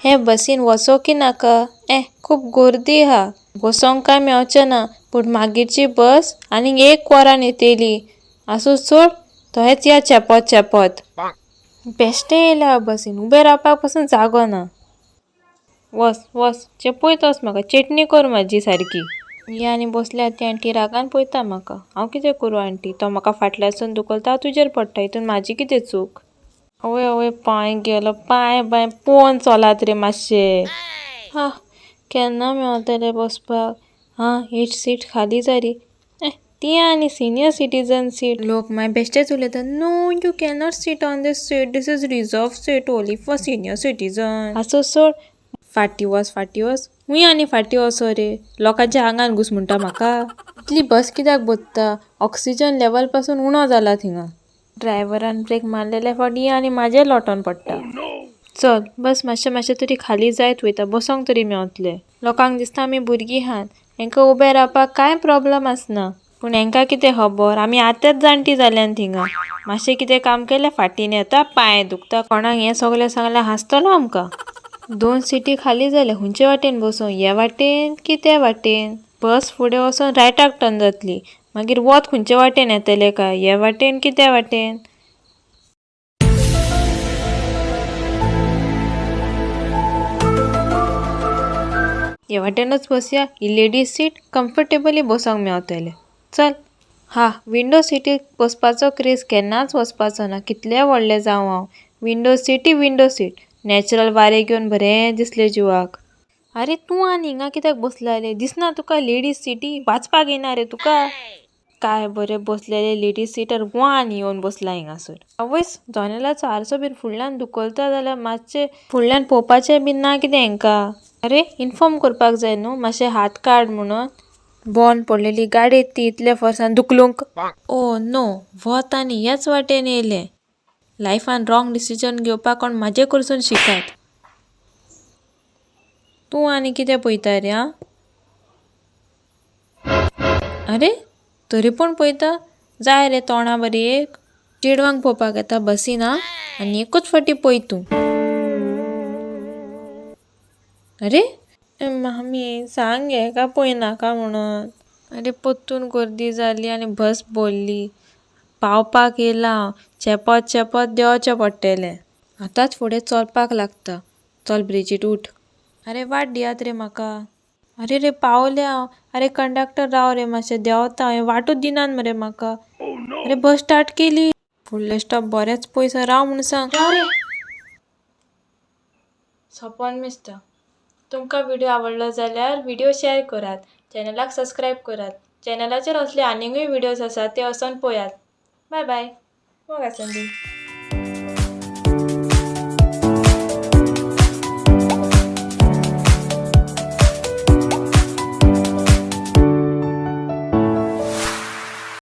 हे बसीन वचो की नाका? ए खूब गर्दी आहा, बसोंक काय मेवचें ना. पूण मागीरची बस आनीक एक वरान येतली. आसूं सोड, तहेंच या चेपत चेपत. बेश्टें येयलें हांव बसीन, उबें रावपाक पसून जागो ना. वस वस चेपयतोच म्हाका, चेटणी कर म्हाजी सारकी. ही आनी बसल्या ती आण्टी रागान पळयता म्हाका. हांव कितें करूं आण्टी, तो म्हाका फाटल्यानसून धुकलता, हांव तुजेर पडटा, हितून म्हाजी कितें चूक? आवय आवय पांय गेलो, पांय बांय पळोवन चलात रे मातशे. हा केन्ना मेवतलें बसपाक? हा ही सीट खाली जाली. ती आनी सिनियर सिटीजन सीट. लोक मागीर बेश्टेच उलयतात, no you cannot sit on this seat, this is reserve seat only for senior citizen. आसूं सोड, फाटीं वच फाटीं वच. हूंय आनी फाटीं वचो रे, लोकांच्या आंगान घुस म्हणटा म्हाका. इतली बस कित्याक बदता? ऑक्सिजन लेवल पासून उणो जाला थिंगा. ड्रायव्हरान ब्रेक मारलेले फावटी आनी म्हाजेर लोटोन पडटा. चल बस मातशें मातशें तरी खाली जायत वयता, बसोंक तरी मेवतलें. लोकांक दिसता आमी भुरगीं आहात, हेंकां उबें रावपाक कांय प्रोब्लम आसना. पूण हेंकां कितें खबर, आमी आतांच जाणटी जाल्यान थिंगा. मातशें कितें काम केलें फाटीन येता, पांय दुखता. कोणाक हें सगळें सांगल्यार हांसतलो आमकां. दोन सिटी खाली जाल्या, खंयचे वाटेन बसूं, हे वाटेन की ते वाटेन? बस फुडें वचोन रायटाक टर्न जातली, मागीर वत खंयचे वाटेन येतलें काय, हे वाटेन की ते वाटेन? हे वाटेनच बसया, ही लेडीज सीट कम्फर्टेबली बसोंक मेवतलें. चल. हा विंडो सिटीर बसपाचो क्रेज केन्नाच वचपाचो ना, कितलें व्हडलें जावं हांव. विंडो सीट ही विंडो सीट, नॅचरल वारें घेवन बरें दिसलें जिवाक. अरे तूं आनी हिंगा कित्याक बसला रे? दिसना तुका लेडीज सिटी? वाचपाक येना रे तुका? काय बरें बसलेले लेडीज सिटार वन येवन बसला हिंगासर. आवयस, जनेलाचो आरसो बीन फुडल्यान धुकलता जाल्यार मातशें फुडल्यान पळोवपाचें बीन ना कितें हेंकां? अरे इन्फॉर्म करपाक जाय न्हू, मातशें हात काड म्हणून. बॉन पडलेली गाडी ती इतले फोर्सान धुकलूंक. ओ नो, वत आनी ह्याच वाटेन येयलें. लायफान रॉंग डिसिजन घेवपाक कोण म्हाजे कडसून शिकात. तूं आनी कितें पळयता रे? आं, अरे तरी पूण पळयता जाय रे तोंडा बरी एक. चेडवांक पळोवपाक येता बसीन आनी एकूच फावटी पळय तूं. अरे मामी सांग हेका पळयनाका म्हणून. अरे परतून गर्दी जाली आनी बस भरली. पावपाक येयला हांव, चेपत चेपत देंवचें पडटलें. आतांच फुडें चलपाक लागता. चल ब्रिजीट उठ. अरे वाट दियात रे म्हाका. अरे रे पावलें हांव. अरे कंडक्टर राव रे मातशें, देंवता हांव, वाटूच दिनात मरे म्हाका. अरे बस स्टार्ट केली. फुडलें स्टॉप बरेंच पयस, राव म्हूण सांग. राव रे. सपन मिसता. तुमकां व्हिडिओ आवडलो जाल्यार व्हिडिओ शेअर करात, चॅनलाक सबस्क्रायब करात. चॅनलाचेर असले आनीकूय व्हिडियोज आसात ते वचोन पळयात. बाय बाय. मोग आसुंदी.